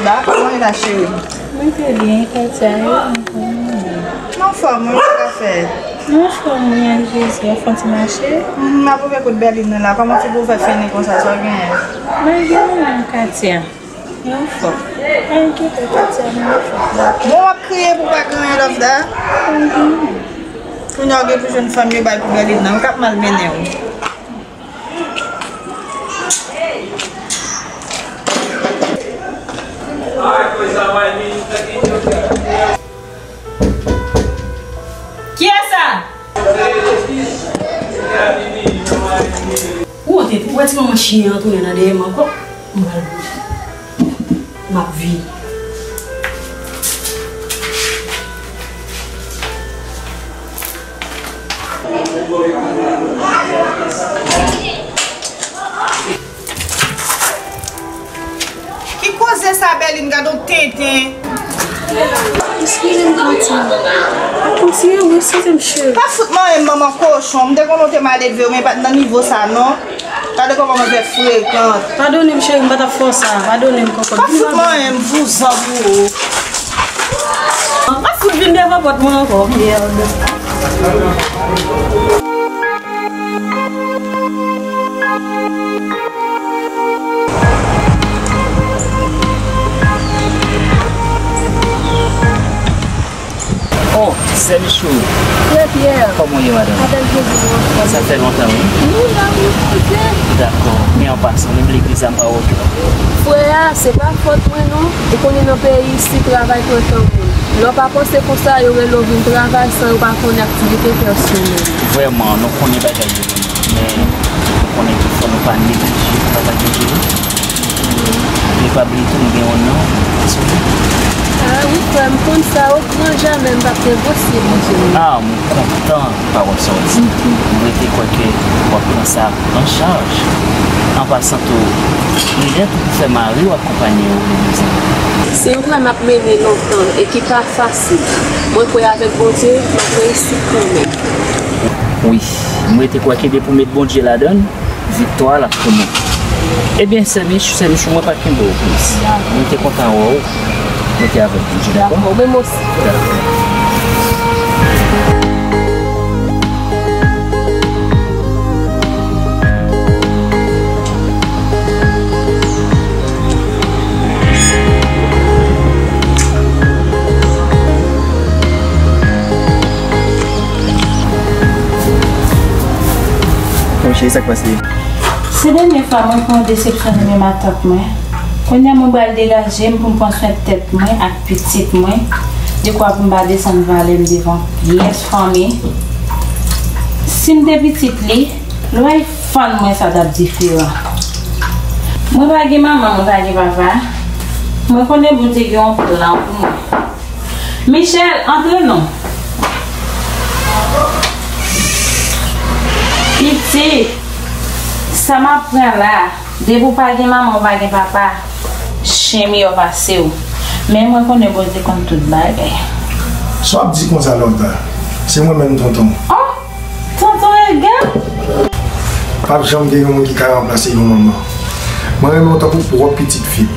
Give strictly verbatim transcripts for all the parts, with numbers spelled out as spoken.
Ba, kòman w ye la, cheri? Mwen trè byen, e Katia, e ou? Mwen anfòm, wi, sa k ap fèt? Mwen anfòm, wi, ak Jezi. W ap fè yon ti mache? Mhm, m ap ouvè kout bèlin nan la. Kòman ti pou w fè fini konsa, sa w genyen? Mwen gen anyen, Katia. Mwen anfòm. Pa enkyete, Katia, mwen anfòm. Bon, w ap kriye pou w pa gen anyen, Lovda? Mwen gen anyen. Kounye a w gen pou jwenn fanm yo bay pou bèlin nan, wi, k ap malmennen w. Kiyès sa? Ou wè ti manman chen an tounen nan dèyè m ankò? M pral boule. M ap vini. Ki koze sa, Bèlin? Gad on tenten. Eskize m, Katia. Kontinye, wi, eskize m, cheri. Pa fout manyen m, manman kochon. M te konnen w te mal elve, men pa t nan nivo sa, non. Gade kòman manzè frekan. Padone m, cheri, m pa t ap fè w sa. Padone m, kòkòt. Pa fout manyen m, vouzan pou ou. Pa fout vin devan pòt mwen ankò, mèd. Oh, Sè Michou. Frè Pyè. Kòman w ye, madanm? Avèk Jezi, mwen anfòm. Sa fè lontan, wi. Nou la, nou poze. Dakò. Men an pasan, menm legliz la, m pa wè w. Frè a, se pa fòt mwen, non. Ou konnen nan peyi isi, travay pran tan moun. Lè w pa panse konsa, yo rele w vin travay san yo pa konnen aktivite pèsonèl. Vrèman, nou konnen bagay yo. Men, nou konnen tou fò nou pa neglije travay Bondye yo. E pa bliye tou, nou gen yon non ki sou li. A wi, frè m, konn sa, ogranjanmen m p ap negosye Bondye non. A, m kontan pawòl sa w di. M rete kwè ke w ap pran sa an chaj. An pasan tou, lidè tou pou fè mari w akonpanye w legliz la. Se yon travay m ap mennen lontan e ki pa fasil. Mwen kwè avèk Bondye, m ap reyisi kanmenm. Wi, m rete kwè ke depi w met Bondye ladan l, viktwa a l ap pou nou. Ebyen, Sè Mich, Sè Michou, mwen pa kenbe w plis. Mwen te kontan wè w. Rete avèk Bondye, dakò? Dakò, menm osi. Dakò. Bon, cheri, sa k pase? Se dènye fwa mwen pran desepsyon nan men matant mwen. Kounye a mwen pral degaje m pou m pran swen tèt mwen ak pitit mwen, dekwa pou m pa desann valè m devan pyès fanmi. Si m te pitit li, lwa fann mwen sa t ap diferan. Mwen pa gen manman, mwen pa gen papa. Mwen konnen Bondye gen yon plan pou mwen. Michel, antre non. Pitit, sa m ap pran la, depi w pa gen manman, w pa gen papa, chen miyò pase w. Men mwen konnen Bondye konn tout bagay. Sa w ap di konsa, Lovda? Se mwen menm, tonton. Oh! Tonton Edgar? P ap janm gen yon moun ki ka ranplase yon manman. Mwen renmen w tankou pwòp pitit fi m.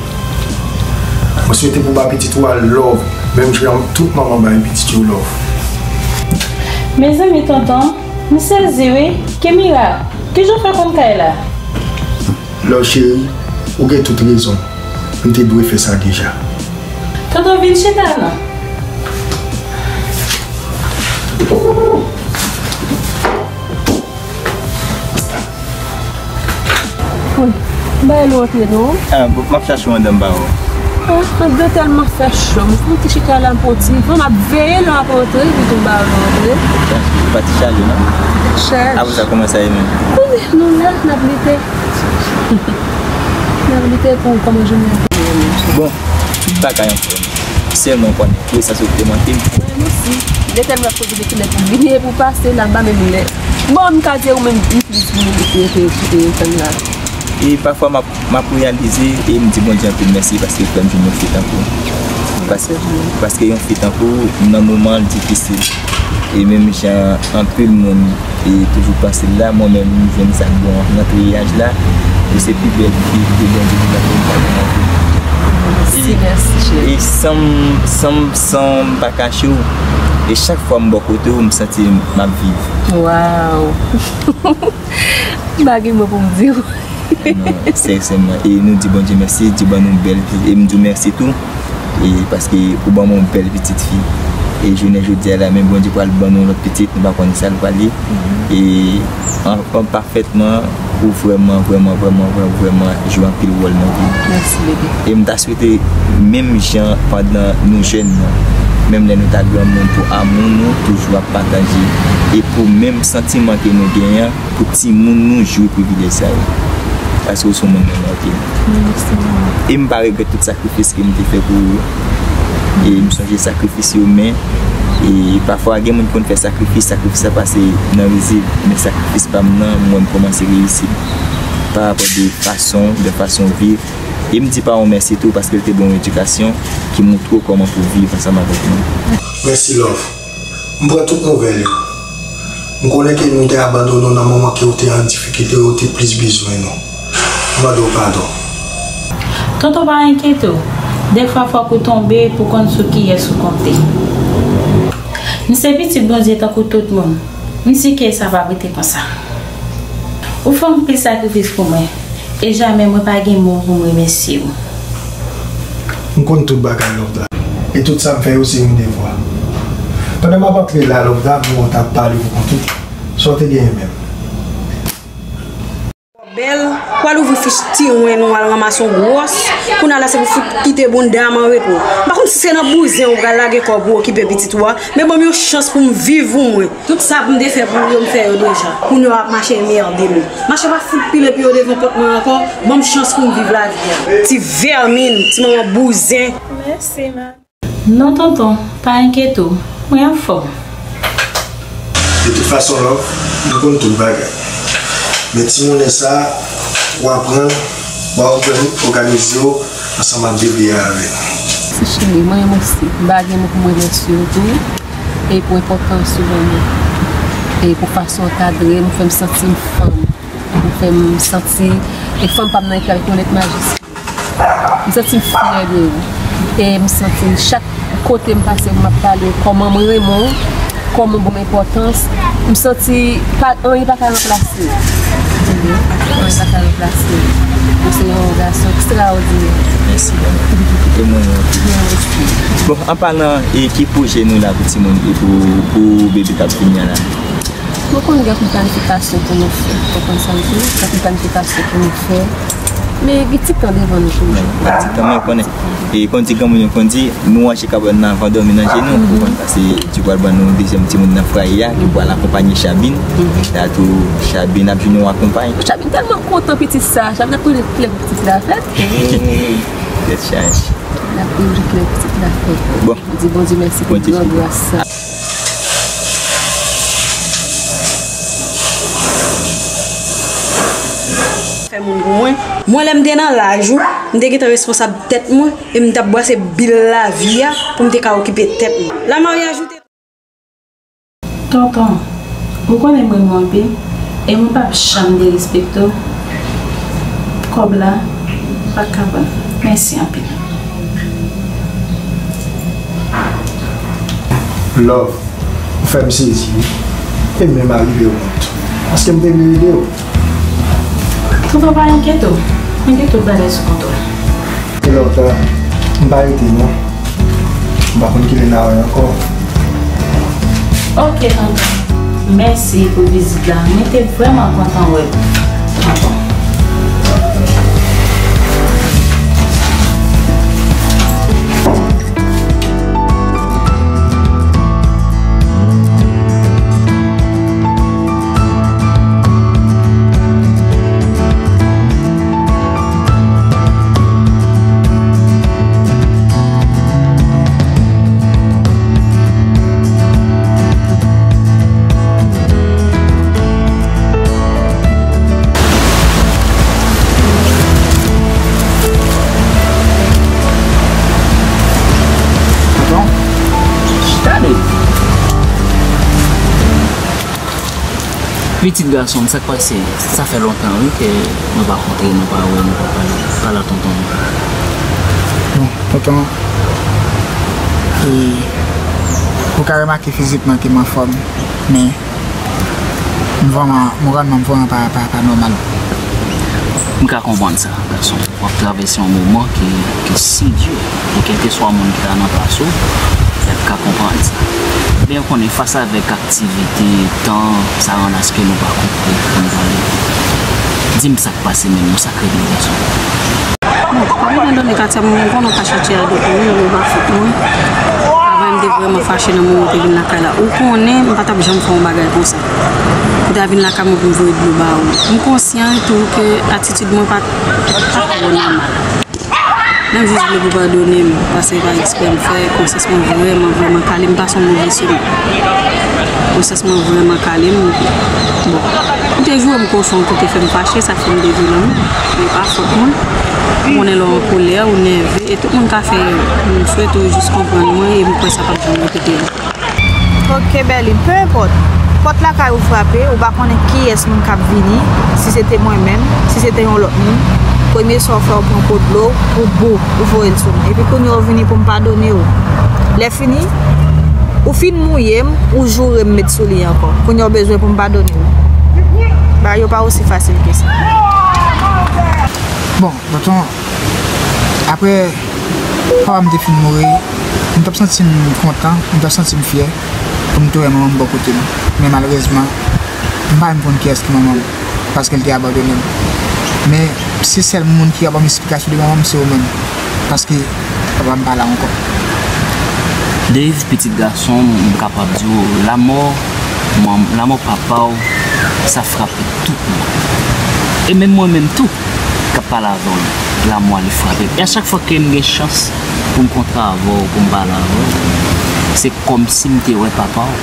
Mwen swete pou w ba pitit ou a love, menm jan tout manman bay pitit yo love. Mezanmi, tonton, m sezi wi. Ki mirak? Kijan w fè konn kay la? Love cheri, ou gen tout rezon. M te dwe fè sa deja. Tonton, vin chita non. Wi, m bay lou antre non. Ah, bon, m ap chache w anndan m ba w. Ah, anndan tèlman fè cho. M fè yon ti chita la, m pran ti van, m ap veye lè w ap antre, epi tou m ba w lou antre. Ou pa ti chaje non? Chaj. Apre sa, kòman sa ye menm? Wi, nou la, n ap lite. N ap lite pou kòman jounen an te ye menm. Bon, tout bagay anfòm. Sèlman w konnen, pou sa sot te manke m. Mwen menm osi, lè tèlman ap poze de kilè pou vini e pou pase la, m pa menm lè. Bon, m ka di ou menm, m plis vini rete okipe tann la. E pafwa m ap, m ap reyalize e m di Bondye anpil mèsi paske l fè m jwenn yon fi tankou w. Pas-, paske yon fi tankou w, nan moman l difisil. E menm jan anpil moun e toujou panse l la, mwen menm, m jwenn sa k bon nan triyaj la. E se pi bèl fi ke Bondye te fè pou m pa gen nan vi m. Mèsi, mèsi. San m, san m, san m pa kache w, e chak fwa m bò kote w, m santi m ap viv. Waw! M pa gen mo pou m di w. Non, seryezman. E nou di Bondye mèsi, di ban nou bèl pitit. E m di w mèsi tou. E paske ou ban mwen yon bèl pitit fi. E jounen jodi a la, men Bondye pral ban nou yon lòt pitit, nou pa konn sa l pral ye. E an, an pafètman, ou vrèman, vrèman, vrèman, vrèman, vrèman jwe anpil wòl nan vi m. Mèsi, bebe. E m ta swete menm jan pandan nou jèn nan, menm lè nou ta granmoun, pou amou nou toujou ap pataje. E pou menm santiman ke nou genyen an, pou timoun nou jwi privilèj sa yo. Paske ou se yon moun mwen renmen anpil. Mèsi. E m pa regrèt tout sakrifis ke m te fè pou ou. E m sonje sakrifis yo, men, e pafwa gen moun ki konn fè sakrifis, sakrifis la pase nan rizib, men sakrifis pa m nan, m wè m kòmanse reyisi. Pa rapò de fason, de fason viv. E m di paran w mèsi tou, paske l te ban w edikasyon ki montre w kòman pou w viv ansanm avèk moun. Mèsi, love. M pran tout nouvèl yo. M konnen ke nou te abandone w nan moman ke w te an difikilte, w te plis bezwen nou. M mande w padon. Tonton, pa enkyete w. Dèfwa fòk ou tonbe pou konn sou kiyès ou konte. M se pitit Bondye tankou tout moun. M di ke sa p ap rete konsa. Ou fè anpil sakrifis pou mwen. E jamè mwen pa gen mo pou m remèsye w. M konn tout bagay, Love Dad. E tout sa m fè yo se yon devwa. Pandan m ap antre la, Love Dad, ou t ap pale pou kont ou. Sa w te genyen menm? Bèl, pral ouvri fich ti wen nou al ranmase yon gwòs. Kounye a la se pou fout kite bounda m an repo. M pa konn si se nan bouzen ou pral lage kò w pou okipe pitit ou a, men ban m yon chans pou m viv pou mwen. Tout sa pou m te fè pou ou yo, m fè yo deja. Kounye a w ap mache enmède m. Mache pa fout pile pye w devan pòt mwen ankò, ban m chans pou m viv lavi a. Ti vèmin, ti manman bouzen. Mèsi, ma. Non, tonton, pa enkyete w. Mwen anfòm. De tout fason, love, nou konn tout bagay. Men timoun sa, w aprann, w aprann òganize w ansanm ak bebe a avè l. Ti cheri, mwen menm osi, m pa gen mo pou m remèsye w tou, e pou enpòtans ou ban mwen, e pou fason w ankadre m, ou fè m santi m fanm, ou fè m santi, e fanm pa m nan epi avèk yon lèt majiskil. M santi m fyè de ou. E m santi m chak kote m pase, m ap pale w kòman m renmen w, kòman w ban m enpòtans. M santi pa, anyen pa ka ranplase w. Anyen pa ka ranplase w. Ou se yon gason ekstraòdinè. Mèsi, boo. E mwen, mwen tou. Mwen osi. Bon, an palan, e ki pwojè nou la pou timoun, e pou, pou bebe k ap vini an la? Nou konn gen anpil planifikasyon pou nou fè. Ou konprann sa m di w? Anpil planifikasyon pou nou fè. Men gen ti tan devan nou toujou. Ti tan, men ou konnen. E konn di granmoun yo konn di, nou ranje kabòn nan avan dòmi nan je nou. Ou konprann, paske Dye pral ban nou dezyèm timoun nan fraye a, ki pral akonpanye Chabin. La tou, Chabin ap jwenn yon akonpay. Chabin tèlman kontan pitit sa. Chabin ap plede klè pou pitit la fèt. Tèt chaje. L ap plede klè pou pitit la fèt. Bon. Di Bondye mèsi pou gran gras sa. Fè moun pou mwen. Mwen, lè m te nan laj ou, m te gentan responsab tèt mwen, e m t ap bwase bil lavi a pou m te ka okipe tèt mwen. La maryaj ou te Tonton, ou konnen m renmen w anpil, e mwen p ap janm derespekte w. Kòb la pa ka vann. Mèsi anpil. Love, ou fè m sezi, wi. E m menm a rive wont. Paske m te vle ede w. Tonton, pa enkyete w. Mwen gen tout bagay sou kontwòl. E lòt, m pa rete non. M pa konn kilè n a wè ankò. Ok, tonton. Mèsi pou vizit la. Mwen te vrèman kontan wè w, tonton. Tonton, chita de. Pitit gason m, sa k pase? Sa fè lontan, wi, ke nou pa kontre, nou pa wè, nou pa pale. Pale a tonton. Bon, tonton, E ou ka remake fizikman ke m anfòm, men m vrèman, moralman, m vrèman pa, pa, pa nòmal. M ka konprann sa, gason. W ap travèse yon moman ki, ki si di. E kèlkeswa moun ki ta nan plas ou, y ap ka konprann sa. Men w konnen, fas avèk aktivite, tan, sa rann aske nou pa konprann pou n pale. Di m sa k pase menm, sa k rive w, gason. Bon, pa gen done Katia, mwen konnen w ka chèche a de ou menm, ou pa fout mwen. Avan m te vrèman fache nan moman w te vin lakay la. Ou konnen m pa t ap janm fè yon bagay konsa. Ou ta vin lakay mwen pou m voye dlo ba ou. M konsyan tou ke atitid mwen pa t, pa t twò nòmal. Mwen jis vle pou w padone m, paske se pa eksprè m fè, konsyans mwen vrèman, vrèman kale, m pa se yon move sou mwen. Konsyans mwen vrèman kale, m, bon. M te joure m kochon tou te fè m fache, sa fè m te vyolan, men pa fòt mwen. M konnen lè w an kolè, ou nève, e tout moun ka fè erè. M swete w jis konprann mwen, e m kwè sa p ap janm repete ankò. Ok Berline, peu importe. Pòt lakay ou frape, ou pa konnen kiyès moun k ap vini, si se te mwen menm, si se te yon lòt moun, premye sa w fè, w pran po dlo, ou bo, ou voye l sou mwen. Epi kounye a w vini pou m padone w. Lè fini, ou fin mouye m, ou joure m met sou li ankò. Kounye a w bezwen pou m padone w. Bagay yo pa osi fasil ke sa. Bon, tonton, apre papa m te fin mouri, m t ap santi m kontan, m t ap santi m fyè pou m te wè manman m bò kote m. Men malerezman, m pa menm konn kiyès ki manman m, paske l te abandone m. Men se sèl moun ki ap ban m esplikasyon de manman m, se ou menm. Paske papa m pa la ankò. Dave, pitit gason m, m kapab di w, lanmò, lanmò papa w, sa frape tout moun. E menm mwen menm tou, k ap pale avè w, lanmò a li frape m. E a chak fwa ke m gen chans pou m kontre avè w, pou m pale avè w, se kòmsi m te wè papa w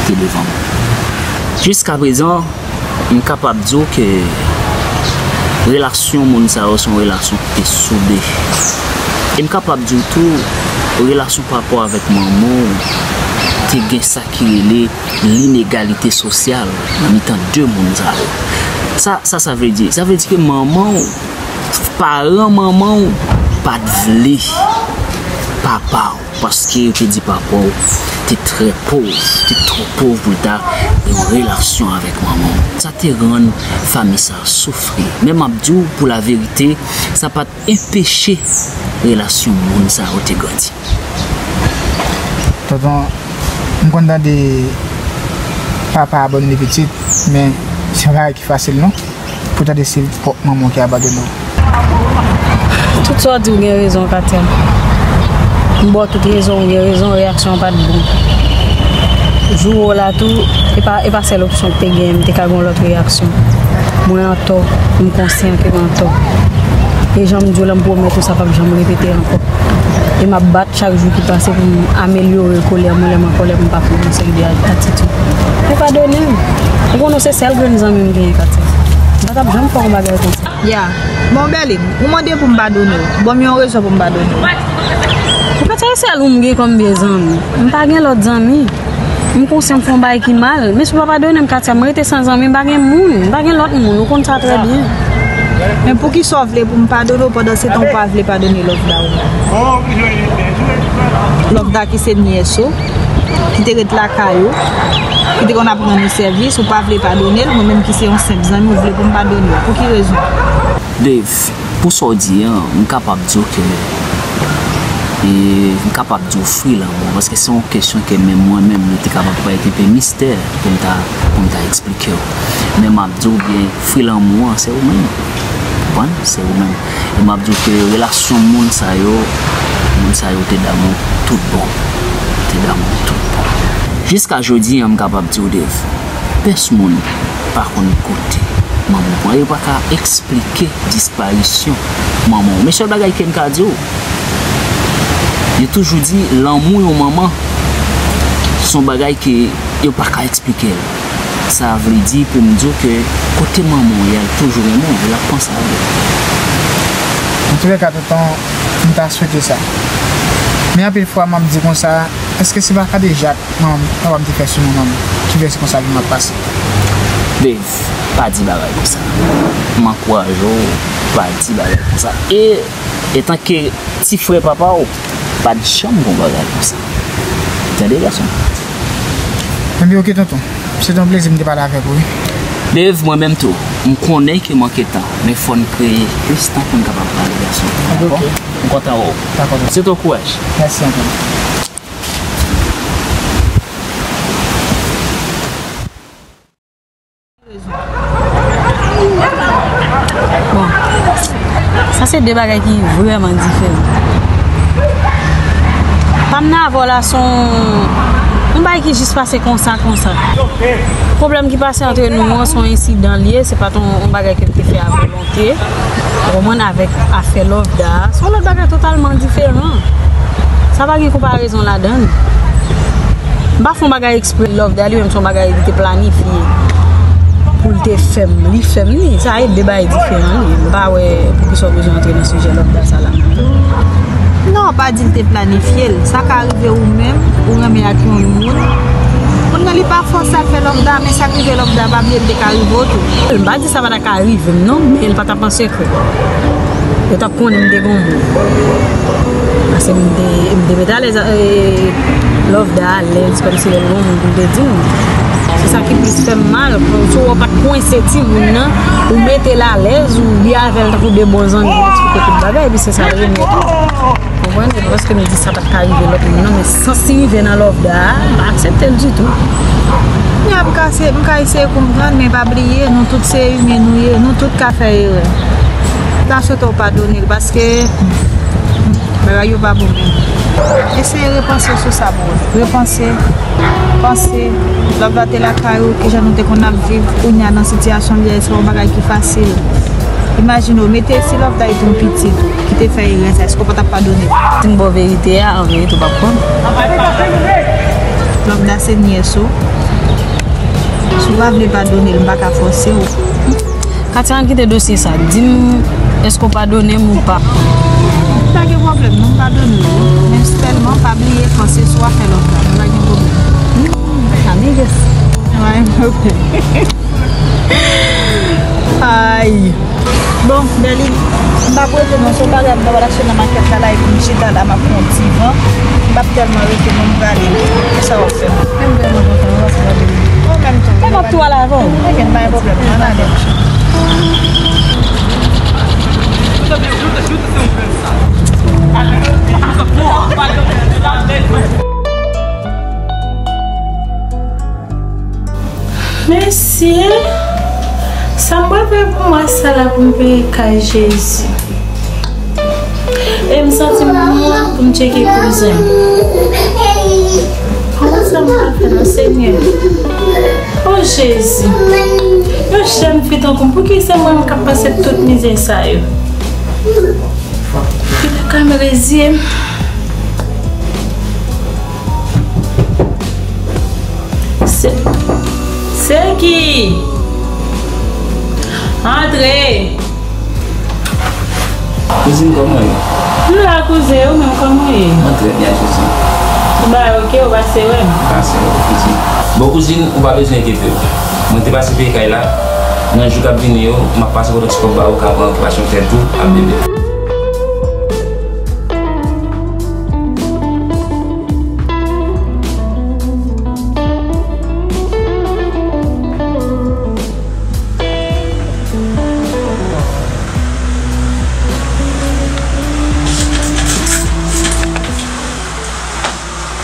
te devan mwen. Jiskaprezan, m kapab di w ke relasyon moun sa yo se yon relasyon ki te soude. E m kapab di w tou, relasyon papa w avèk manman w te gen sa ki rele linegalite sosyal nan mitan de moun sa yo. Sa, sa, sa vle di? Sa vle di ke manman w, paran manman w, pa t vle papa w, paske yo te di papa w te trè pòv, te twò pòv pou l ta gen yon relasyon avèk manman w. Sa te rann fanmi sa a soufri. Men m ap di w, pou laverite, sa pa t enpeche relasyon moun sa yo te grandi. Tonton, m konn tande papa abandone pitit, men se yon bagay ki fasil non, pou tande se pwòp manman w ki abandone w. Tout sa w di w gen rezon, Katia. M ba w tout rezon, w gen rezon, reyaksyon an pa t bon. Joure w la tou, e pa, e pa sèl opsyon k te genyen, m te ka gen yon lòt reyaksyon. Mwen antò, m konsyan ke m antò. E jan m di w la, m pwomèt ou sa p ap janm repete ankò. E m ap bat chak jou ki pase pou m amelyore kolè mwen, lè m an kòlè, pou m pa pwononse de atitid. Ou padone m. Ou konnen w se sèl grenn zanmi m genyen, Katia. M pa t ap janm fè yon bagay konsa. Ya. Bon, Berline, ou mande pou m padone w. Ban m yon rezon pou m padone w. Ou pa t se sèl ou m gen kòm vye zanmi. M pa gen lòt zanmi. M konsyan m fè yon bagay ki mal, men si w pa padone m, Katia, m rete san zanmi, m pa gen moun, m pa gen lòt moun, ou konn sa trè byen. Men poukisa w vle pou m padone w pandan se tan ou pa vle padone Lovda ou menm? Lovda ki se nyès ou, ki te ret lakay ou, ki te konn ap rann ou sèvis, ou pa vle padone l, mwen menm ki se yon senp zanmi, ou vle pou m padone w. Pou ki rezon? Dave, pou sa w di an, m kapab di w ke, e, m kapab di w fwi lanmou, paske se yon kesyon ke menm mwen menm, li te kapab parèt enpe mistè pou m ta, pou m ta eksplike w. Men m ap di w byen, fwi lanmou an, se ou menm. Konprann? Se ou menm. E m ap di w ke relasyon moun sa yo, moun sa yo te damou tout bon. Te damou tout bon. Jiska jodi an, m kapab di w, Dave, pès moun pa konn kote manman w pran. Yo pa ka eksplike disparisyon manman w. Men sèl bagay ke m ka di w, yo toujou di lanmou yon manman se yon bagay ke yo pa ka eksplike l. Sa vle di pou m di w ke kote manman w ye a, l toujou renmen w, l ap panse avè w. Antouleka, tonton, m ta swete sa. Men anpil fwa, m ap di konsa, èske se pa kadejak manman m, papa m te fè sou manman m, ki fè se konsa ke m ap pase? Dave, pa di bagay konsa. M ankouraje w, pa di bagay konsa. E, etanke ti frè papa w, Pa t janm gen yon bagay konsa. Tande, gason. Enben, oke, tonton. Se te yon plezi m te pale avèk ou, wi. Dave, mwen menm tou, m konnen ke m manke tan, men fò n kreye plis tan pou n kapab pale, gason. Dakò? Oke. M kontan wè w. Dakò, tonton. Swete w kouraj. Mèsi anpil. Bon, sa se de bagay ki vrèman diferan. Pa m nan avè w la, se yon, yon bagay ki jis pase konsa, konsa. Pwoblèm ki pase antre nou an, se yon ensidan l ye, se pa t yon, yon bagay ke m te fè avè w. Ou konprann, avèk afè Lovedah, se yon lòt bagay totalman diferan. Sa pa gen konparezon ladan l. M pa fè yon bagay eksprè, Lovedah li menm se yon bagay li te planifye pou l te fè m, li fè m li. Sa e de bagay diferan li. M pa wè poukisa w bezwen antre nan sijè Lovedah sa la menm. Non, pa di l te planifye l. Sa ka rive ou menm, ou renmen ak yon moun. Moun nan li pa fòse al fè Lovedah, men sa k rive Lovedah, pa bliye l te ka rive w tou. M pa di sa pa ta ka rive m non, men l pa t ap an sekrè. Yo t ap konnen m te gen yon moun. Paske m te, m te met alèz, e, Lovedah alèz, kòmsi l gon moun pou l te di m. Se sa ki plis fè m mal. Si w wè w pa t kwense timoun nan, ou mete l alèz, ou ri avè l tankou de bon zanmi, ou eksplike tout bagay, epi se sa l renmen tou. Konprann? E pa paske m di sa pa t ka rive lòt moun non, men sans li rive nan Lovedah a, m pa aksepte l ditou. Kounye a m ka se, m ka eseye konprann, men pa bliye, nou tout se imen nou ye, nou tout ka fè erè. M ta swete w padone l, paske bagay yo pa bon menm. Eseye repanse sou sa, bro. Repanse, panse, Lovedah te lakay ou, kijan nou te konn ap viv, kounye a nan sitiyasyon l ye, se pa yon bagay ki fasil. Imajine w, mete si Lovedah te yon pitit ki te fè erè sa, èske w pa t ap padone l? Si m ba w verite a, an verite w p ap konn. Lovedah se nyès ou. Si w pa vle padone l, m pa ka fòse w. Katia, ann kite dosye sa. Di m, èske w padone m ou pa? Pa gen pwoblèm, non, m padone w. Men sèlman, pa bliye, panse sou afè Lovedah. Pa gen pwoblèm. Hmm, amigas. Pa gen pwoblèm. Ay. Bon, Berline, m p ap rete non, se yon bagay m ta pral achte nan makèt la, la, epi m chita la, m ap pran yon ti van. M p ap tèlman rete non, m prale. Kisa w ap fè? M vrèman kontan, mwen, paske w ap vini. Mwen menm tou. Mwen ap tou al avè w. Ok, pa gen pwoblèm, ann ale. Mesye, sa m pral fè pou mwa sa la pou m peye kay Jezi? E m santi m wont pou m tcheke kouzen m. Kòman sa m pral fè non, Senyè? O Jezi, yon jèn fi tankou m, poukisa se mwen menm k ap pase tout mizè sa yo? Yo ta ka m rezye m. Se, se ki? Antre. Kouzin, kòman w ye? M la, kouzen, ou menm, kòman w ye? Mwen trè byen, Jezi. Ou bay oke, ou pase wè m? Pase wè, kouzin. Bon, kouzin, ou pa bezwen enkyete w. Mwen te pase peye kay la. Nan jou k ap vini yo, m ap pase pote ti kòb ba ou, ka pran okipasyon tèt ou, ap bebe.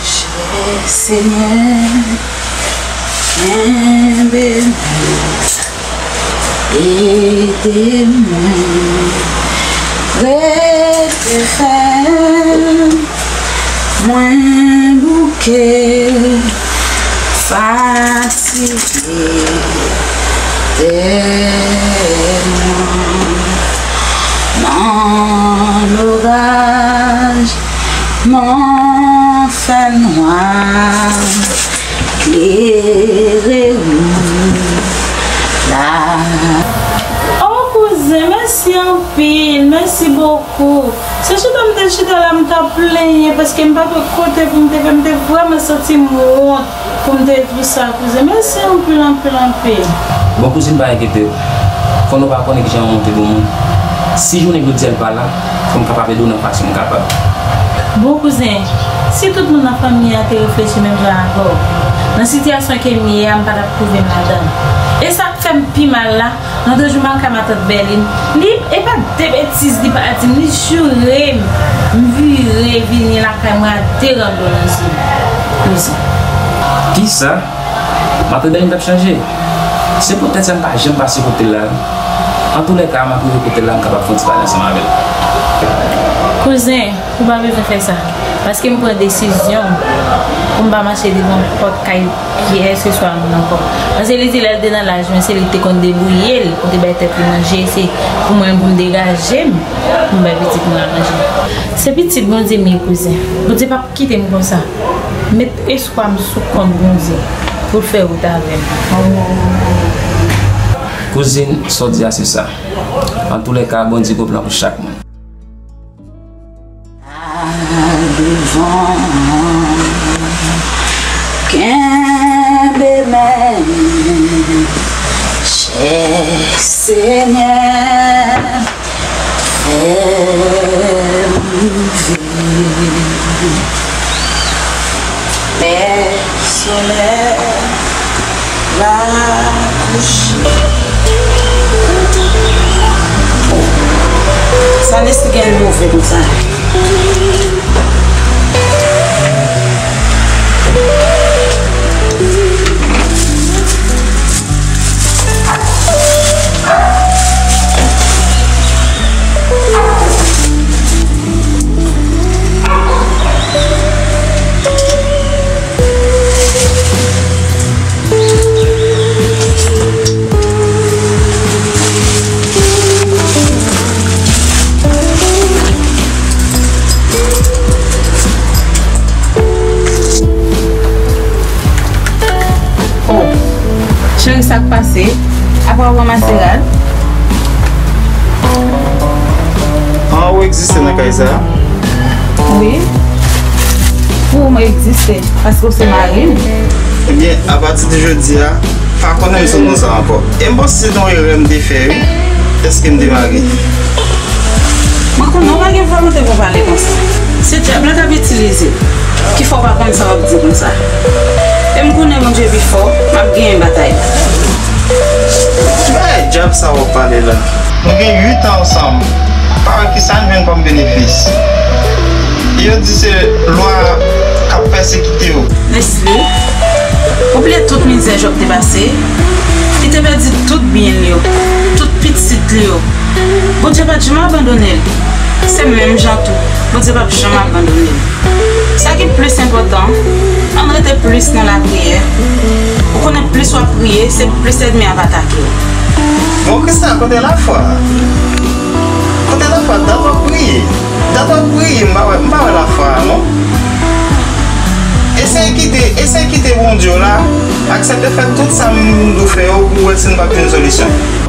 Chè Senyè, kenbe mwen, ede mwen, rete fèm, mwen bouke, fatige, tèlman nan loraj. Nan fènwa, klere wout la. Oh, kouzen, mèsi anpil, mèsi bokou. Se chita m te chita la, m t ap plenyen paske m pa t wè kote pou m te fè, m te vrèman santi m wont pou m te di w sa, kouzen. Mèsi anpil, anpil, anpil. Bon, kouzin, pa enkyete w. Fò nou pa konnen kijan yon moun te bon moun. Si jounen jodi a l pa la, fò m kapab ede w nan fason m kapab. Bon kouzen, si tout moun nan fanmi an te reflechi menm jan avè w, nan sitiyasyon ke m ye a, m pa t ap twouve m ladan l. E sa k fè m pi mal la, lòt jou m al kay matant Bèlin, li, e pa de betiz li pa di m, li joure m, m vire vini lakay mwen ak de rando nan je m. Kouzen. Kisa? Matant Bèlin t ap chanje. Se poutèt sa m pa janm pase kote l la. Antoulèka, m ap rive kote l la, m kapab fè yon ti pale ansanm avè l. Kouzen, ou pa bezwen fè sa. Paske m pran desizyon pou m pa mache devan pòt kay pyès ke swa moun ankò. Paske li di lè l te nan laj mwen, se li ki te konn debouye l pou te bay tèt li manje. Se pou mwen pou m degaje m, pou m bay pitit mwen a manje. Se pitit Bondye m ye, kouzen. Bondye p ap kite m konsa. Met espwa m sou kont Bondye pou l fè wout avè m. Kouzin, sa w di a se sa. Antoulèka, Bondye gen plan pou chak moun. Al devan, kenbe men, chè Senyè, fè m viv. Lè solèy la kouche. Sa lespri gen move konsa. Oh, cheri, sa k pase? Apa w ranmase rad? An, ou egziste nan kay sa a? Wi. Pou ou, mwen egziste, paske w se mari m. Ebyen, apati de jodi a, pa konnen m sou non sa a ankò. E m panse se te yon erè m te fè, wi. Èske m te mare? Mwen konnen w pa gen volonte pou w pale konsa. Se dyab la k ap itilize w. Ki fè w pa konn sa w ap di konsa. E m konnen Bondye pi fò, m ap genyen batay la. Ki bagay dyab sa w ap pale la? Nou gen uit an ansanm. Pa wè kisa n jwenn kòm benefis. E yo di se lwa k ap pèsekite w. Leslie, ou bliye tout mizè Jòb te pase? Li te pèdi tout byen l yo, tout pitit li yo. Bondye pa t janm abandone l. Se menm jan tou, Bondye p ap janm abandone l. Sa ki plis enpòtan, ann rete plis nan lapriyè. Ou konnen plis w ap priye, se plis ènmi ap atake w. Bon, Krista, kote lafwa a? Kote lafwa a? Dat w ap priye. Dat w ap priye, m pa wè, m pa wè lafwa a, non. Eseye kite, eseye kite Bondye w la, aksepte fè tout sa m di w fè yo pou w wè si n p ap jwenn solisyon.